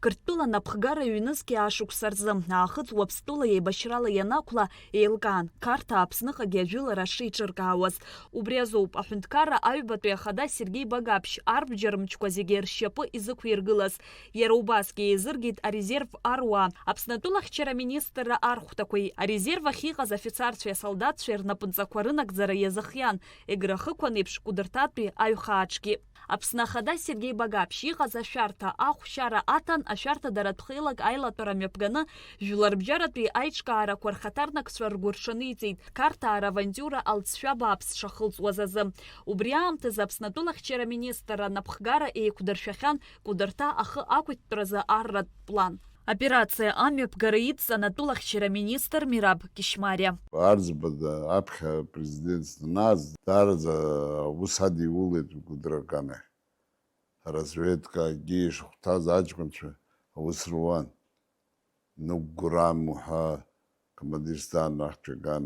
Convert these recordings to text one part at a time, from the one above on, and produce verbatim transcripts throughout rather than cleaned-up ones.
Қырҭтәыла напхгара ҩнызқьи ашықәса рзы, Аахыҵ Уаԥстәыла еибашьрала ианақәла, еилкаан, Қарҭаа Аԥсныҟагьы ажәылара шеиҿыркаауаз. Убри азоуп аҳәынҭқарра аҩбатәи ахада Сергеи Багаԥшь арбџьар мчқәа зегьы ршьапы изықәиргылаз. Иара убасгьы еизыргеит арезерв аруаа, Аԥсны атәылахьчара министрра архәҭақәеи, арезерв ахь иҟаз афицарцәеи асолдаҭцәеи рнапынҵақәа рынагӡара иазыхиан, Егры ахықәан еиԥш Кәыдырҭатәи аҩхааҿгьы. Аԥсны Ахада Сергеи Багаԥшь иҟаз ашәарҭа ахәшьара аҭан, ашәарҭадаратә хеилак аилатәара мҩаԥганы, жәларбжьаратәи аиҿкаарақәа рхаҭарнакцәа ргәырҽаниҵеит, Қарҭаа равантиура алҵшәа бааԥс шахылҵуаз азы. Убри аамҭазы Аԥсны атәылахьчара министрра напхгара еиқәдыршәахьан Кәыдырҭа ахы ақәиҭтәразы арратә план. Аоперациа амҩаԥгара идҵан атәылахьчара министр Мираб Кьышьмариа. Арӡбада аԥхьа апрезидент данааз, даараӡа аус адиулеит Кәыдра аганахь. Аразведкагьы ишахәҭаз аҷкәынцәа аус руан. Ныгә Гәырам уҳәа командирс даан, ахьтә аган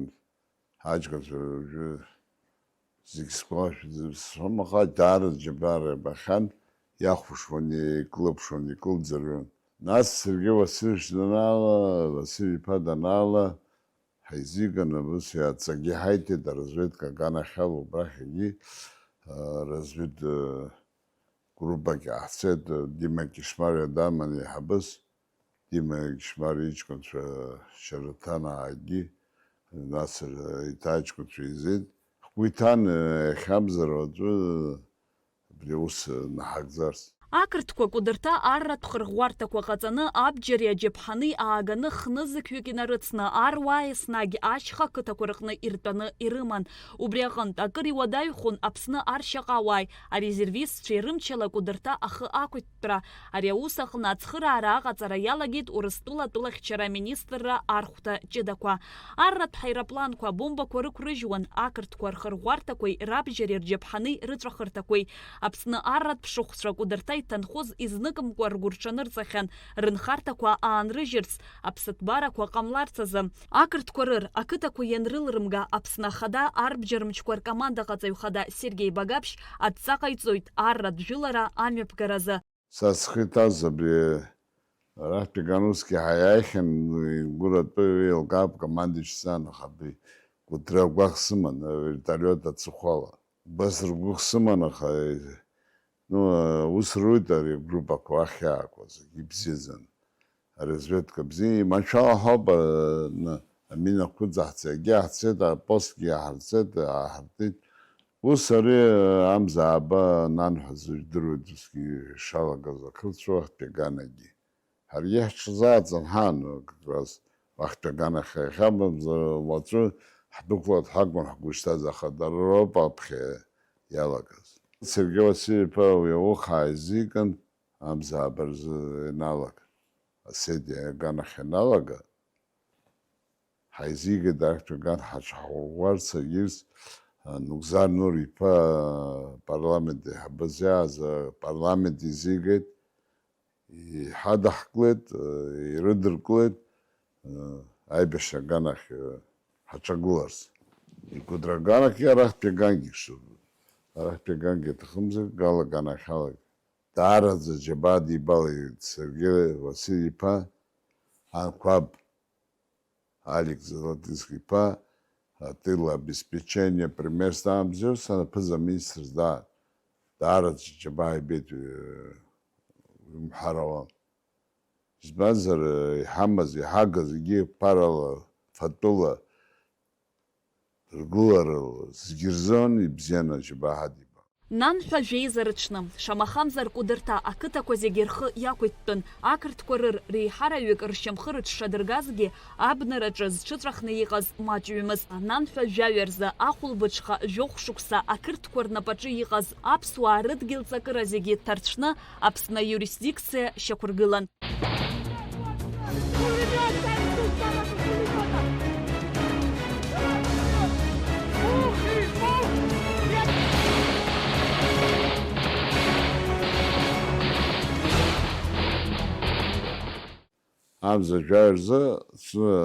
аҷкәынцәа уажәы зегь сгәашәҭ, сҳәом, аха даара џьабаа рбахьан, иахәаԥшуан, еиклыԥшуан, икылӡырҩуан. Нас Сергеи Васильевич данаала, Василь-иԥа данаала, ҳаизиган, абас иаҵагьы ҳаиҭеит, аразведка аганахьала убрахьгьы, а, развед-, а, группак иаҳцеит, а, Дима Кьышьмариа даман еиҳабыс, Дима Кьышьмариа иҷкәынцәа Шьараҭанаагьы, нас, а, иҭаҷкәынцәа изеит. Ҳгәы иҭан, а, иахьамзар уаҵәы, а, абри аус наҳагӡарц. Ақырҭқәа Кәыдырҭа арратә хырӷәӷәарҭақәа ҟаҵаны, абџьари аџьаԥҳани ааганы, хнызқьҩык инарыцны, аруаа еснагь ашьха ақыҭақәа рҟны иртәаны ирыман. Убри аҟынтә, акыр иуадаҩхон Аԥсны аршьаҟауааи арезервистцәеи рымчала Кәыдырҭа ахы ақәиҭтәра. Ари аус аҟны ацхыраара аҟаҵара иалагеит Урыстәыла атәылахьчара аминистрра архәҭа ҷыдақәа. Арратә ҳаирпланқәа абомбақәа рықәрыжьуан, ақырҭқәа рхырӷәӷәарҭақәеи рабџьари рџьаԥҳани рыҵәахырҭақәеи. Аԥсны арратә ԥшыхәцәа Кәыдырҭа иҭанхоз изныкымкәа ргәырҽанырҵахьан, рынхарҭақәа аанрыжьырц, аԥсыҭбарақәа ҟамларц азы. Ақырҭқәа рыр, ақыҭақәа ианрылрымга, Аԥсны Ахада арбџьармчқәа ркомандаҟаҵаҩ хада Сергеи Багаԥшь адҵа ҟаиҵоит арратә жәылара амҩаԥгаразы. Са схы иҭаз абри арахьтәи Ганусгьы ҳаиааихьан, уи гәыратәы еилкаап, командующий сцена, аха абри Кәыдры агәаӷ сыман, авертолиот ацыхәала. Убас ргәыӷ сыман, аха, ну, ус руит ари агруппақәа ахьаақәа, зегьы ибзиаӡаны. Аразведка бзиа, иманшәала ҳауп, а, на-, аминақәа ыҵаҳҵеит, егьаҳцеит, апостгьы иаҳарцеит, ааҳартит. Ус ари, а, амза ааба ананҳәаз ижәдыруеит, усгьы ишалагаз ақырҭцәа уахьтәи аганагьы. Ҳаргьы ҳҽазааӡан ҳаан, как раз, уахьтәи аганахь иахьамамзар, уаҵәы ҳдәықәлар ҳакәын ҳгәы шҭаз, аха дара роуп аԥхьа иалагаз. Сергеи Василь-иԥа уи ауха ааизиган, амза ааба рзы ианалага, Осетиа аганахь ианалага, ҳаизигеит арҭ аган ҳаҽҳаӷәӷәарц, егьырҭ, а, Нугзар Нур-иԥа, а, парламент еиҳабыс иааз, а, парламент изигеит, иҳадаҳкылеит, а, ирыдыркылеит, а, аибашьра аганахь, а, ҳаҿагыларц. Икәыдра аганахьгьы арахьтәи агангьы ишыҟоу, арахьтәи агангьы аҭахымзар, гала аганахьалагьы. Даараӡа џьабаа дибалеит Сергеи Василь-иԥа, Анқәаб Алик Золотинский-иԥа, атылобеспечение, премьер сҭаамзеи ус анаԥыза-министр здаа, даараӡа џьабаа ибеит, э, уи мҳәар ауам. Избанзар, э, иҳамаз, иҳагаз, егьи ԥарала, фатәыла, ргыларала зегьы рзын ибзианы џьабаа ҳадибалеит. Нанҳәа жәеиза рыҽны, шамахамзар Кәыдырҭа ақыҭақәа зегьы рхы иақәиҭтәын, ақырҭқәа рыр реиҳараҩык ршьамхы рыҽшадыргазгьы, абнараҿы зҽыҵәахны иҟаз маҷҩымызт. Нанҳәа жәаҩа рзы ахәылбыҽха жәохә шықәса ақырҭқәа рнапаҿы иҟаз аԥсуаа рыдгьыл ҵакыра зегьы ҭарцәны Аԥсны аиуристдикциа шьақәыргылан. Амза жәаҩа рзы сны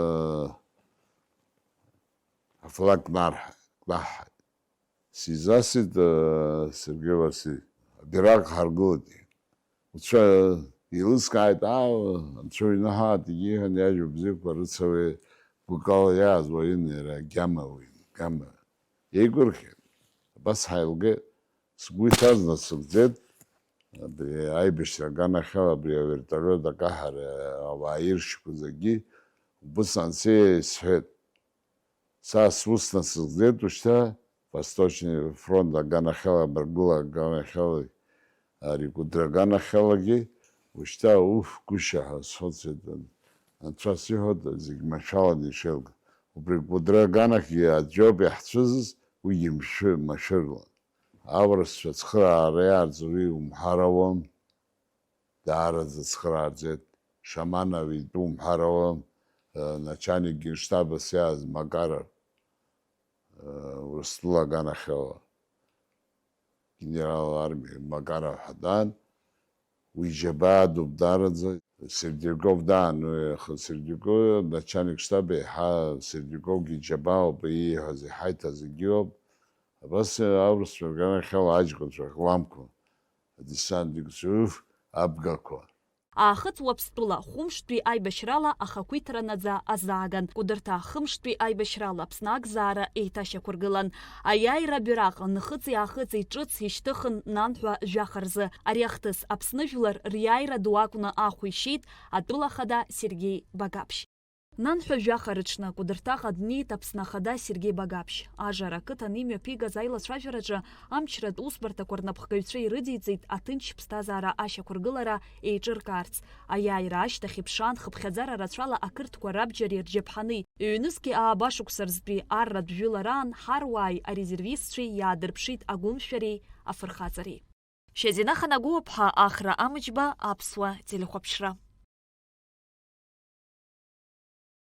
афлаг кнарҳ-, кнаҳҳаит. Сизасит, э, Сергеи Василь, абираҟ ҳаргылеит. Уцәа Еилыскааит, аа, анцәа уҩны ҳааҭгьы иҳәан, иажәа бзиақәа рыцҳауеи, гәыкала иааз уаҩын иара, агьама уаҩын, агьама. Еигәырӷьеит. Абас ҳаилгеит. Сгәы иҭаз насыгӡеит. Абри аибашьра аганахьала абри авертолиот акаҳара ауаа иршьқәа зегьы убыс анцәа исҳәеит. Са сус насыгӡеит ушьҭа Восточный фронт аганахьала, Баргәыла аганахьала, ари Кәыдры аганахьалагьы, ушьҭа уф, гәышьа ҳәа схәыцит. Анцәа сиҳәоит, зегь машәаланы ишеилга. Убри Кәыдры аганахьгьы аӡәоуп иаҳцәыӡыз, уигьы мшәы-, машәырла. Аурысцәа цхыраара иаарҵо уи умҳәар ауам. Даараӡа цхыраарҵеит. Шаманов итәы умҳәар ауам, э, начальник генштаба сиааз Макаров, э, Урыстәыла аганахьала, генерал армии Макаров ҳәа даан, уи џьабаа дууп даараӡа. Сердюков даан, уи аха Сердюков, начальник штаба еиҳа Сердюковгьы џьабаауп, ииҳәаз иҳаиҭа зегьы иоуп. Абас, э, аурысцәа рганахьала аҷкәынцәа ӷламқәа, адесантникцәа, уф, абгақәа. Аахыҵ Уаԥстәыла хәымштәи аибашьрала ахақәиҭра наӡа азааган. Кәыдырҭа хымштәи аибашьрала Аԥсны акзаара еиҭашьақәыргылан. Аиааира абираҟ нхыҵи-аахыҵи ҿыц ишьҭыхын нанҳәа жәаха рзы. Ари ахҭыс Аԥсны жәлар риааира ду акәны ахә ишьит атәыла ахада Сергеи Багаԥшь. Нанҳәа жәаха рыҽны Кәыдырҭаҟа днеит Аԥсны ахада Сергеи Багаԥшь. Ажара ақыҭан имҩаԥигаз аилацәажәараҿы амчратә усбарҭақәа рнапхгаҩцәа ирыдиҵеит аҭынч ԥсҭазаара ашьақәыргылара еиҿыркаарц. Аиааира ашьҭахь иԥшаан хыԥхьаӡара рацәала ақырҭқәа рабџьари рџьаԥҳани. Ҩнызқьи ааба шықәса рзтәи арратә жәылараан ҳаруааи арезервистцәеи иаадырԥшит агәымшәареи афырхаҵареи. Шьазина Ханагәыуаԥҳа, Ахра Амыџьба, Аԥсуа телехәаԥшра.